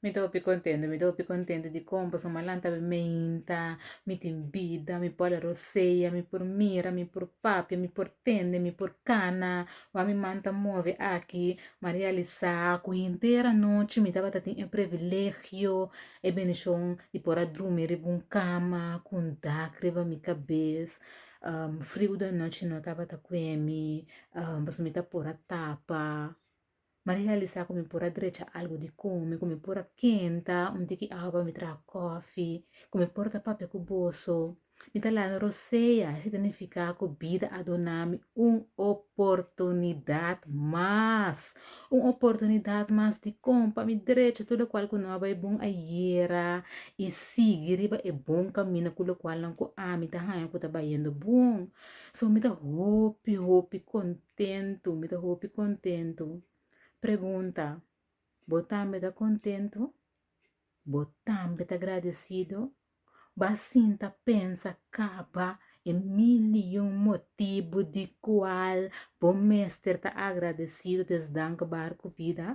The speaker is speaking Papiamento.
Mi ta hopi kontentu, mi ta hopi kontentu dikon pasobra mi a lanta mi meinta, mi tin bida, mi por hala rosea, mi por mira, mi por papia, mi por tende, mi por kana, wak mi man ta move aki, mi a realisá ku henter anochi mi tabata tin e privilegio, e bendishon di por a drumi riba un kama ku un dak riba mi kabes, friu di anochi no tabata kue mi, pasobra mi ta por a tapa. Mi a realisá ku mi por a drecha algu di kome, ku mi por a kenta un tiki awa pa mi traha kòfi, ku mi por ta papia ku boso. Mi ta lana rosea, esei ta nifiká ku bida a duna mi un oportunidat mas. Un oportunidat mas dikon pa mi drecha tur lokual ku no a bai bon ayera i sigui riba e bon kaminda ku lokualnan ku ami ta haña ku ta bayendo bon. So mi ta hopi hopi kontentu, mi ta hopi kontentu. Pregunta, Bo tambe ta kontentu? Bo tambe ta gradesido? Bo a sinta pensa kaba e mil i un motibu di kual bo mester ta agradesido, des dankbaar ku bida?